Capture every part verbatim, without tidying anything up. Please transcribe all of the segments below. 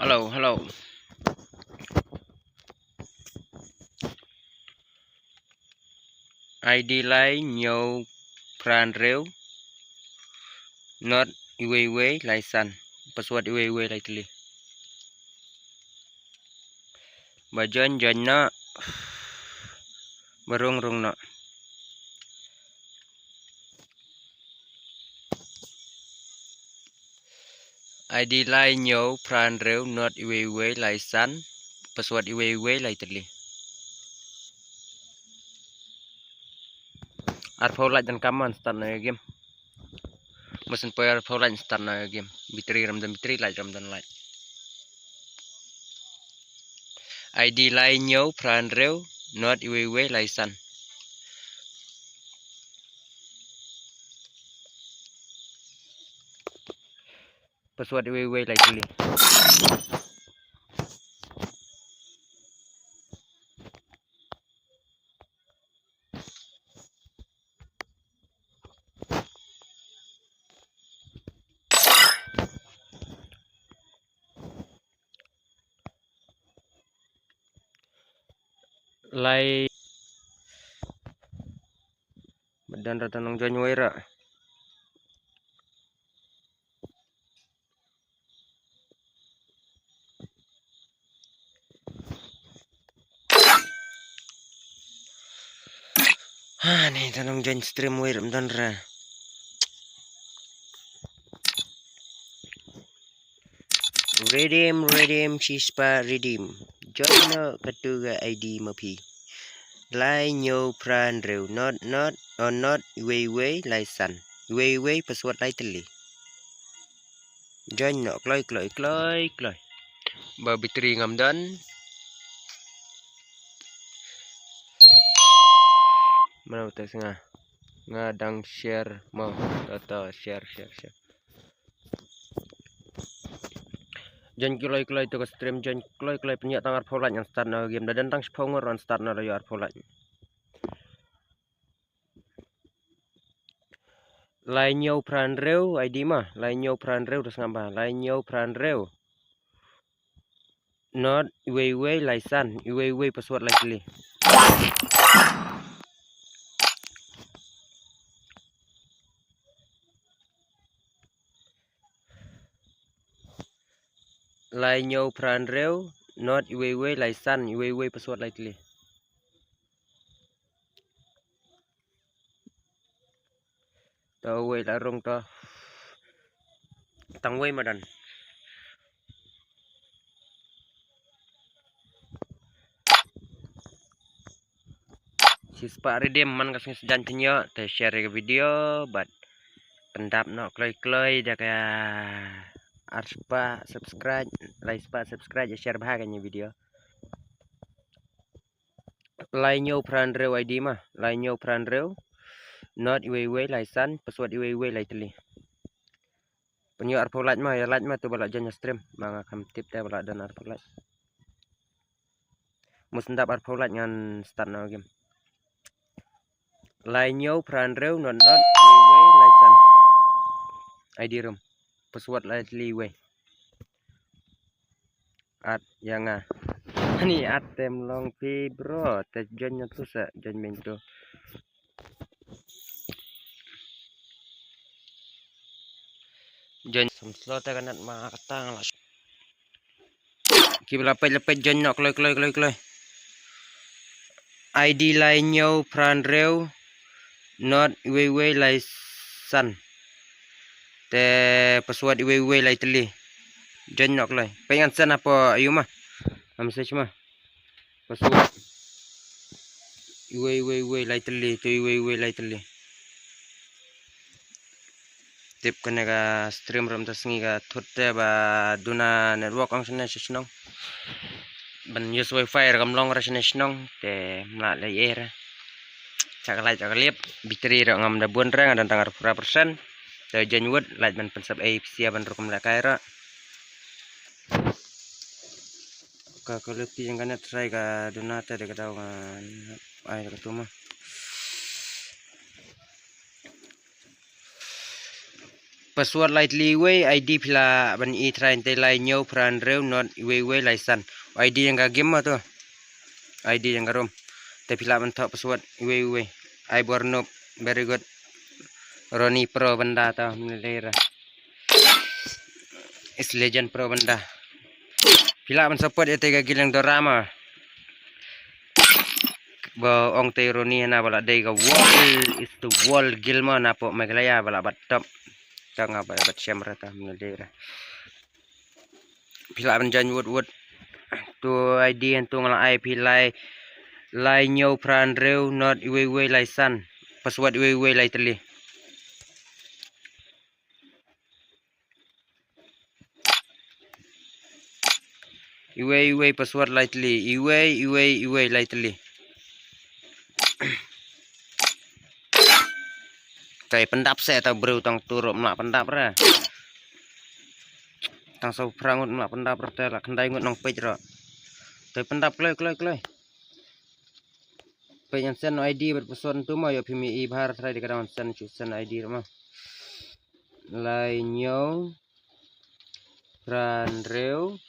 Hello, hello. I D lai hynñiew phra hynriew not iwei iwei lai san. Password iwei iwei lai tylli. Ba join, join noh. Ba rung, rung noh. I D lai hynñiew phra hynriew not iwei iwei lai san. Password iwei iwei lai tylli. Arphew lait donkam ban start noh ïa game. Must poi arphew lait start noh ïa game. Battery ram don battery, lait ram don lait. I D lai hynñiew phra hynriew not iwei iwei lai san. Password iwei iwei lai tylli. Lai. Ba don ra tang nongjoin wei ra. Ha, ne tang nongjoin stream wei ra ym don ra. Redeem, redeem, shispah redeem. Join noh katto ka I D ma phi. Lai hynñiew phra hynriew not not, oh, not iwei iwei lai san. Iwei iwei password lai tylli. Join noh kloi kloi kloi kloi. Ba battery ngam don. Mano te snga. Nga dang share mo. To, to, share, share, share. Join kloi kloi to ka stream, join kloi kloi, pynïoh tang arphew lait ngan start noh game. Da don tang shiphew ngut ruh ngan start noh, da ïoh arphew lait. Lai hynñiew phra hynriew I D ma, lai hynñiew phra hynriew, to sngap bha, lai hynñiew phra hynriew. Not iwei iwei lai san, iwei iwei password lai tylli. Lai hynñiew phra hynriew not iwei iwei lai san, iwei iwei password lai tylli. To wei la rung to. Tang wei madan. Shispah redeem, man ka sngi sdang pynïoh te share ka video bad pyndap noh kloi kloi da ka arspah subscribe, laispah subscribe, ïa share bha kane ka video. Lai hynñiew phra hynriew I D ma, lai hynñiew phra hynriew not iwei iwei lai san, password iwei iwei lai tylli. Pynïoh arphew lait ma, ïa lait ma to ba la join stream. Ma nga kham tip te ba la don arphew lait. Must ndap arphew lait ngan start noh game. Lai hynñiew phra hynriew not not iwei iwei lai san. I D room. Password lai tylli iwei. Add ïa nga. Ani add te ym long phi bro, te join na tu sa, join mynta. Join sam slow te ka net ma kata nga la. Ki ba la peit la peit join noh kloi kloi kloi kloi. I D lai hynñiew phra hynriew not iwei iwei lai san. Te password iwei iwei lai tylli. Join noh kloi. Peit ngan send hapoh ayu ma. Ha message ma. Password iwei iwei iwei lai tylli, to iwei iwei lai tylli. Tip kane ka stream ruh mynta sngi ka thut te ba duna network ong shane sha shnong. Ban use wifi ruh kam long re shane shnong te ym lah leh ei re. Cha ka lait cha ka liep, battery ruh ngam da bun re, nga don tang arphew phra percent. Te join wut, lait ban pynsep ei pisa ban rukom lehkai ruh. Ka quality jong ka net trai ka duna te da ka daw nga ai da ka tuma. Password lai tylli iwei, I D phi lah ban i trai te lai hynñiew phra hynriew not iwei iwei lai san. I D jong ka game ma to. I D jong ka room. Te phi lah ban thoh password iwei iwei. Ai bor noob. Very good. Ronnie Pro bynda to, mnlera. Is Legend Pro bynda. Phi lah ban support ïa te ka Gillian Dorama. Ba ong te Ronnie hana ba la dei ka world is the world guild ma na pok Meghalaya ba la bat top. Tang nga ba bat shem rata mnlera. Phi lah ban join wut wut. To I D hangto nga la ai phi lai, lai hynñiew phra hynriew not iwei iwei lai san. Password iwei iwei lai tylli. Iwei iwei password lai tylli. Iwei iwei iwei lai tylli. Te pyndap se ta briew tang tu ruh mla pyndap re. Tang saw phra ngut mla pyndap re te la khyndai ngut nang peit re. Te pyndap kloi kloi kloi. Peit ngan send I D bad password tu ma ïoh phi mi i bhar trai di ka dang send shu send I D re ma. Lai hynñiew phra hynriew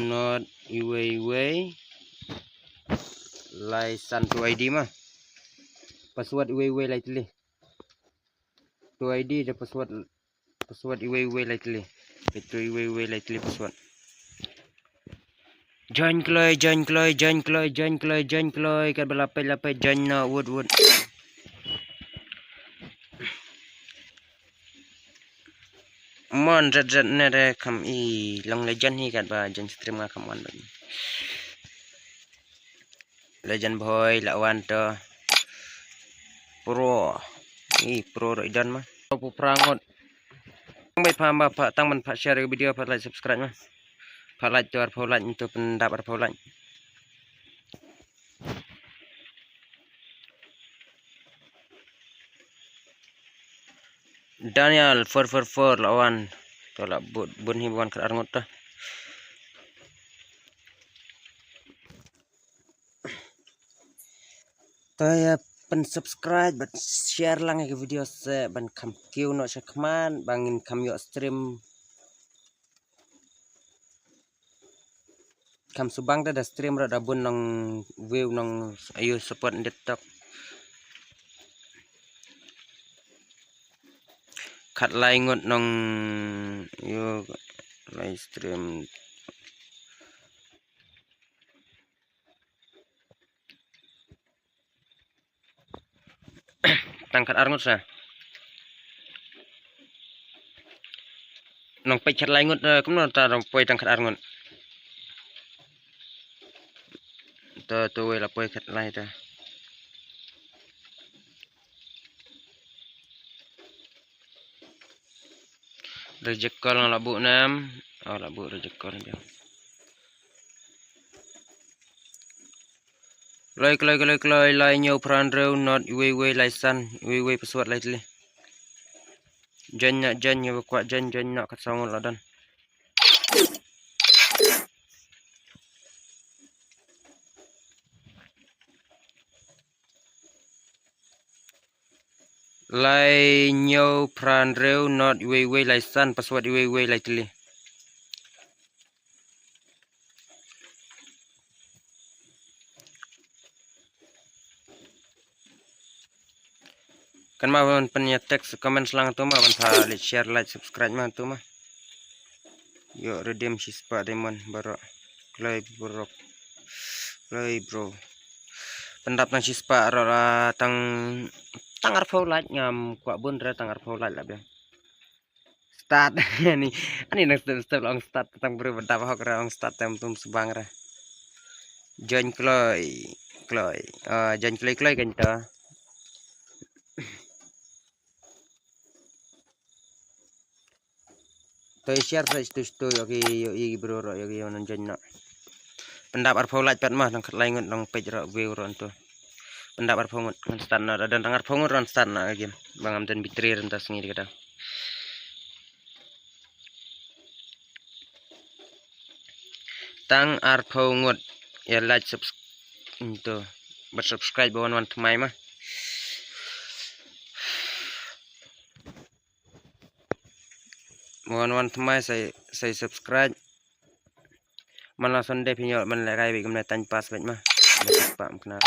not iwei iwei lai san to I D ma. Password iwei iwei lai tylli. To I D da password, password iwei iwei lai tylli. To iwei iwei lai tylli password. Join kloi, join kloi, join kloi, join kloi, join kloi. Kat ba la peit la peit join noh wut wut. Mon ret ret ne re kham i long Legend hi kat ba join stream nga kham wan ba. Legend Boy la wan to. Pro. I pro ruh i don ma. Pu phra ngut. Tang beit pha ba pha tang ban pha share video pha like subscribe ma. Pha like to arphew like to pyndap arphew like. Daniel four four four la wan. To la bun bun hi wan kar ar ngut to. To ïa pyn subscribe bad share lang ïa ka video se ban kham kiew noh sha khmat ba ngin kham ïoh stream. Kham subang da, da stream ruh da bun nong view nong ayu support ndit tok. Khat lai ngut nong yu live stream. Tang khat ar ngut sa. Nong peit khat lai ngut, eh, kumno ta nong peit tang khat ar ngut. To to wei la peit khat lai ta. Reject call nga la buh nam. Oh, la buh reject call biang. Kloi kloi kloi kloi lai hynñiew phra hynriew not iwei iwei lai san iwei iwei password lai tylli. Join noh join ïa ba kwah join join noh kat saw ngut la don. Lai hynñiew phra hynriew not iwei iwei lai san password iwei iwei lai tylli. Kan ma ban pyn ïa text comment lang tu ma ban pha like share like subscribe ma tu ma. Ïoh redeem shispah diamond baroh. Kloi bro. Kloi bro. Pyndap tang shispah ruh la tang tang arphew like ngam kwah bun re tang arphew like la biang. Start. Ani ani nang step step la ong start tang bro pyndap hok re ong start tem tum subang re. Join kloi kloi. Ah, join kloi kloi kan to. To share sa stu stu ïa ki ïa ki bro ro ïa ki ïa nang join noh. Pyndap arphew like pat ma nang khat lai ngut nang peit ro view ro ntu. Pyndap arphew ngut ngan start noh da don tang arphew ngut ron start noh game. Ba ngam don battery ron ta sngi da ka dang. Tang arphew ngut ïa like subs ntu. Bad subscribe ba wan wan thymmai ma. Wan wan thymmai sa sa subscribe. Man la Sunday phi ïoh ban lehkai bad kumne time pass bad ma. Bad pa mkna.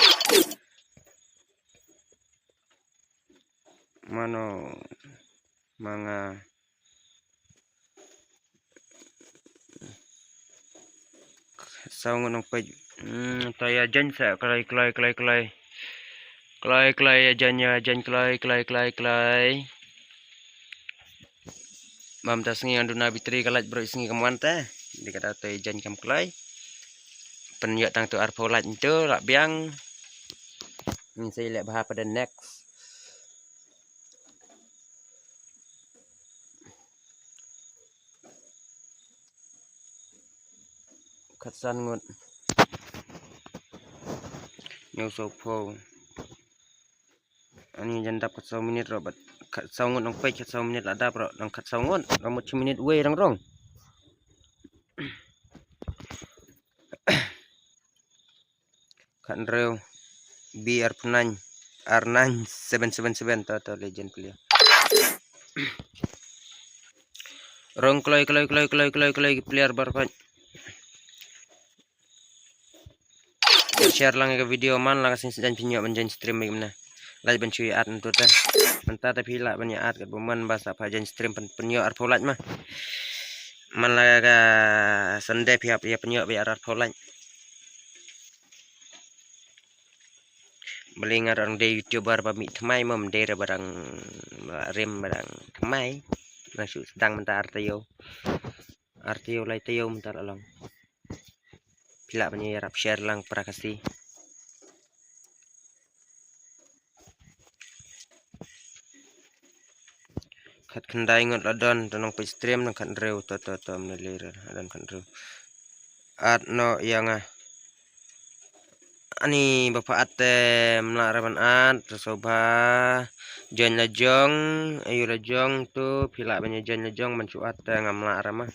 Mano manga Saw ngut nongpeit. Hmm, to ïa join sa kloi kloi kloi kloi. Kloi kloi ïa join ïa join kloi kloi kloi kloi. Bam ta sngi ngan duna battery ka light bro sngi kam wan te. Dei kata to ïa join kam kloi. Pynïoh tang tu arphew light ntu la biang. Ngin sa leh bha pada next. Khatsan ngut. Hynñiew saw phew. Ani jan dap khatsaw minit ruh bad khatsaw ngut nongpeit khatsaw minit la dap ruh nang khatsaw ngut nang mut shi minit wei rang rong. Khathynriew B R nine R nine seven seven seven to to legend player. Rong kloi kloi kloi kloi kloi kloi player bar khot. Share lang ka video man lang ka sing sdang pynïoh ban join stream mai kumne. Like ban shu ïa add ntu te. Mynta te phi lah ban ïa add kat ba man ba sa pha join stream pyn pynïoh arphew like ma. Man la ka Sunday phi hap ïa pynïoh ba ïa arphew like. Bali nga dang dei YouTuber ba mih thymmai mom dei ra ba dang ba rim ba dang thymmai. Nga shu sdang mynta ar taïew. Ar taïew lai taïew mynta la long. Phi lah ban ïarap share lang para Khasi. Khatkhyndai ngut la don, don nongpeit stream, don khathynriew, to to to mne lei re, don khathynriew. Add noh ïa nga. Ani ba pha add te mlah re ban add, to sngewbha. Join la jong, ayu la jong tu, phi lah ban ïa join la jong, ban shu add te ngam lah re ma.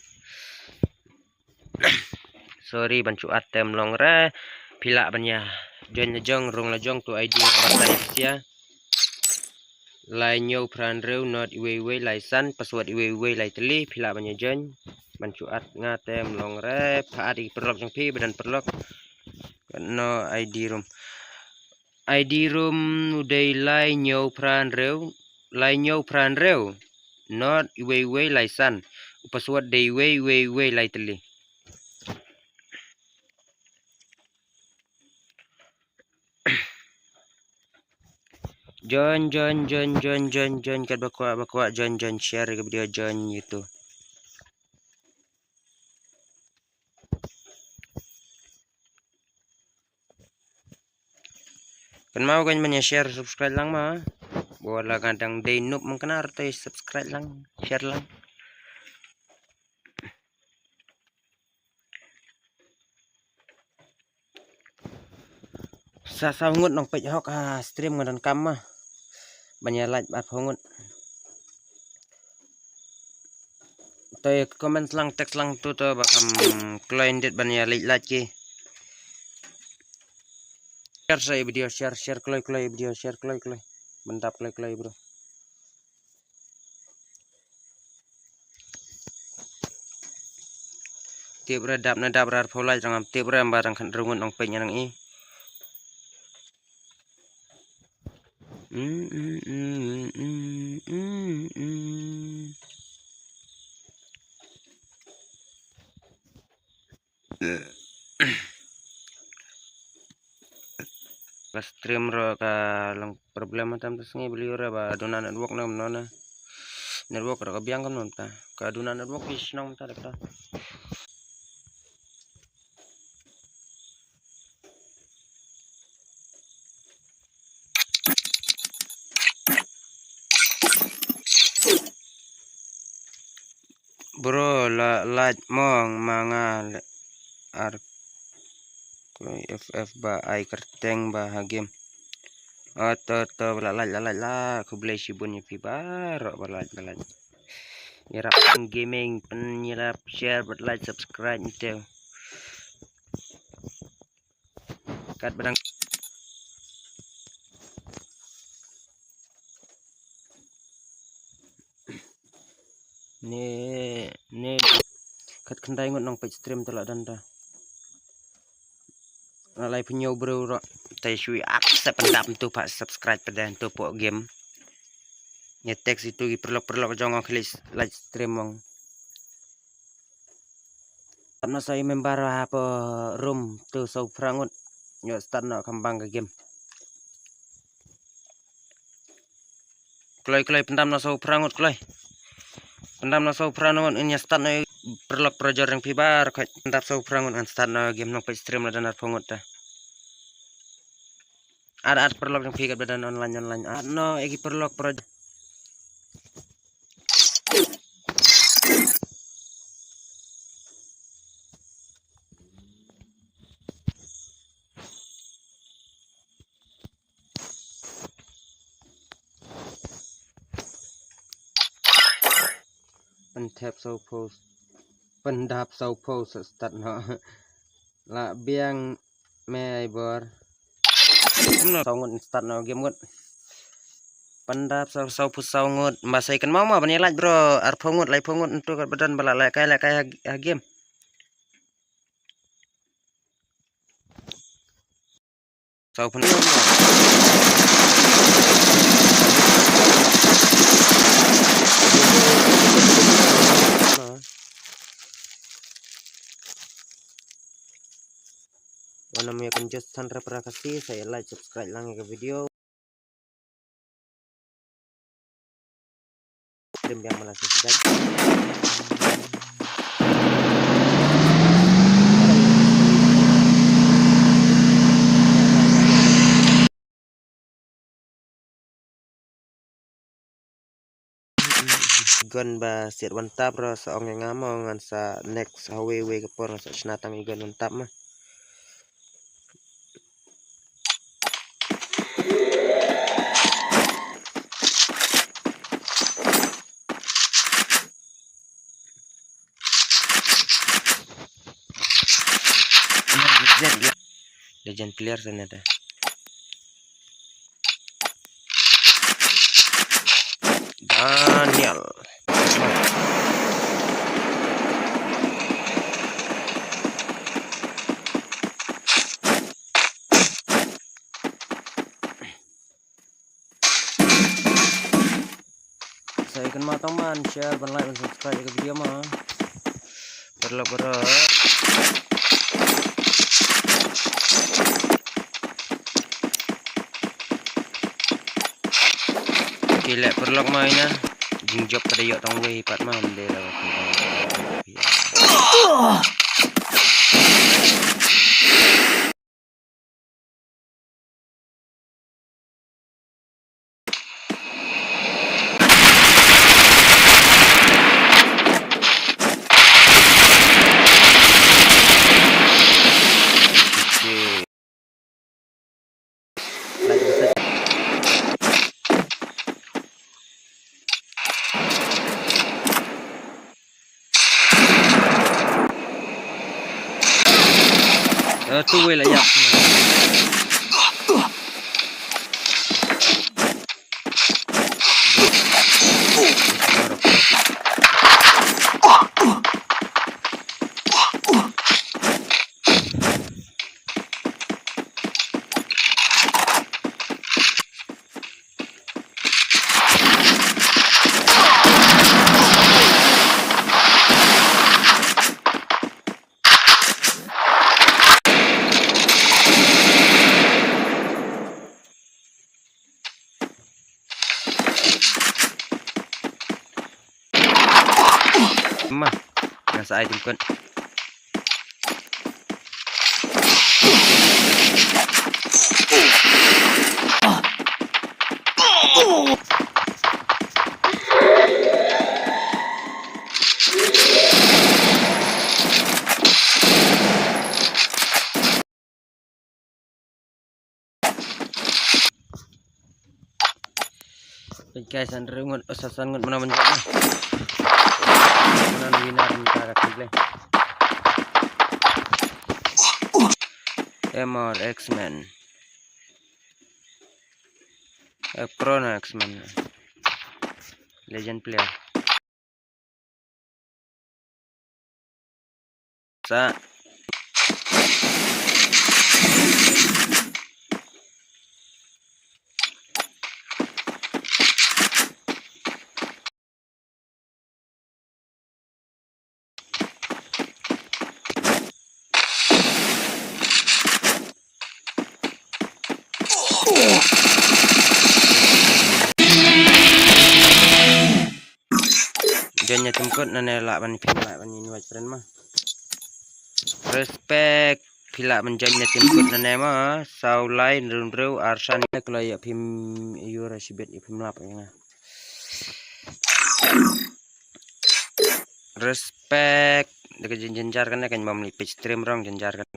Sorry ban shu add te mlong re. Phi lah ban ïa join la jong, rung la jong tu I D nga batai sia. Lai hynñiew phra hynriew not iwei iwei lai san, password iwei iwei lai tylli, phi lah ban ïa join. Ban shu add nga te mlong re, pha add ïa ki paralok jong phi, ba don paralok. No I D room. I D room u dei lai hynñiew phra hynriew, lai hynñiew phra hynriew. Not iwei iwei lai san. U password dei iwei iwei iwei lai tylli. Join, join, join, join, join, join, kat ba kwah, ba kwah, join, join, share ka video, join YouTube. Kynmaw kan ban ïa share, subscribe lang ma. Ba la ka dang dei noob mangknar te subscribe lang, share lang. Sa saw ngut nongpeit hok ha stream nga donkam ma. Ban ïa like arphew ngut. To ïa comment lang, text lang tu to ba kham kloi ndit ban ïa like like ki. Share sa ïa video, share, share kloi kloi ïa video, share kloi kloi. Ban dap kloi kloi bro. Tip re dap na dap re arphew like, rang am tip re amba rang khathynriew ngut nongpeit nga nang i. Ka stream ruh ka long problem tam ta sngi beli ruh ba duna network na kumno na. Network ruh ka biang kumno ta. Ka duna network ki shnong ta da ka. Bro, la lait mong ma nga le ar F F ba ai kyrteng ba ha game. Oh, to, to, ba la lait, la lait, la. Khublei shibun ïa phi baroh, ba lait, ba lait. Ïarap gaming, pynïarap share, bad like, subscribe, nte. Kat badang. Ne, ne. Khat khyndai ngut nongpeit stream te la don te. La laiphew hynñiew briew ruh. Te shu ïa ap sa pyndap ntu pat subscribe pat ntu pok game. Ïa text itu ki paralok paralok jong nga ki live stream ong. Tap na sa i member hapoh room tu saw phra ngut. Ïoh start noh kham bang ka game. Kloi kloi pyndam na saw phra ngut kloi. Pyndam na saw phra ngut, ngin ïa start noh. Paralok parajor jong phi baroh khoit, pyndap saw phra ngut ngan start noh game, nongpeit stream la don arphew ngut te. Ar ar paralok jong phi katba don online online. Ar noh ïa ki paralok parajor. Pyndap saw phew. Pyndap saw phew sa start noh. La biang me ai bor. Kumno saw ngut start noh game ngut. Pyndap saw, saw phew saw ngut. Ba sa i kynmaw ma ban ïa like bro. Arphew ngut, laiphew ngut ntu katba don ba la lehkai lehkai ha, ha game. Saw phew. Wan ym ïa kynjut san re para Khasi, sa ïa like, subscribe lang ïa ka video. Stream biang malas ni sdang. Gun ba siat one tap ruh sa ong ïa nga mo, ngan sa next ha wei wei ka por ngan sa shna tang i gun one tap ma. Legend player sana dah. Daniel. Sa ïa kynmaw tang ban share, ban like, ban subscribe ïa ka video ma. Paralok baroh. Ki leh paralok ma ina. Jingjop ka da ïoh tang wei pat ma ym dei la. Eh, tu wei la ïap. Ma, nga sa ai jingkut. Guys, hynriew ngut, oh, sa san ngut, mano mynjat na. Mano winner mynta ka gameplay. M R X-Men. Eh, Pro na X-Men. Legend player. Sa. Jan ïa tim kut nane lah ban phi lah ban invite friend ma. Respect. Phi lah ban join na tim kut nane ma. Saw lai hynriew hynriew ar san ne khlei ïa phim ïur shibit ïa phim lap ïa nga. Respect. Da ka jin jynjar kane kan mam li page stream rong jynjar kane.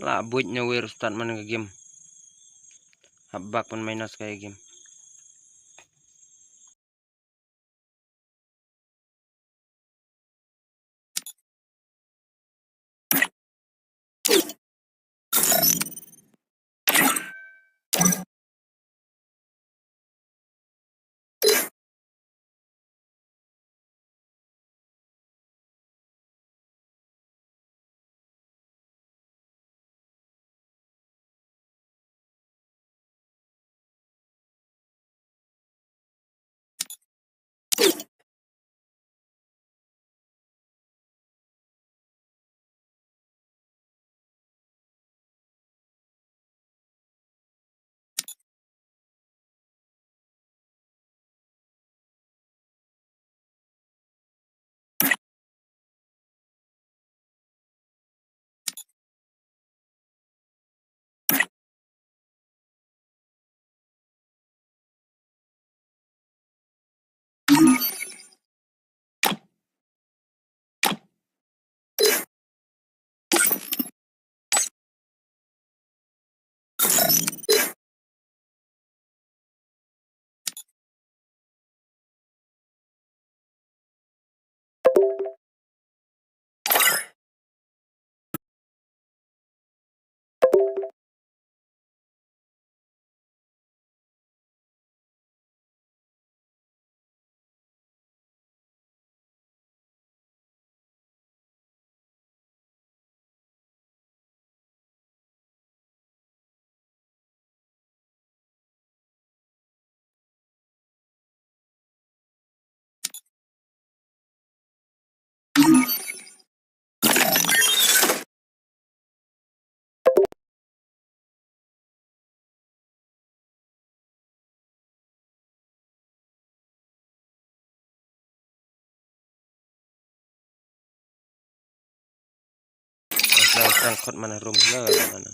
La buit na wir start man ka game. Hap bak pan minus ka game. Sang sang khot mana room la mana.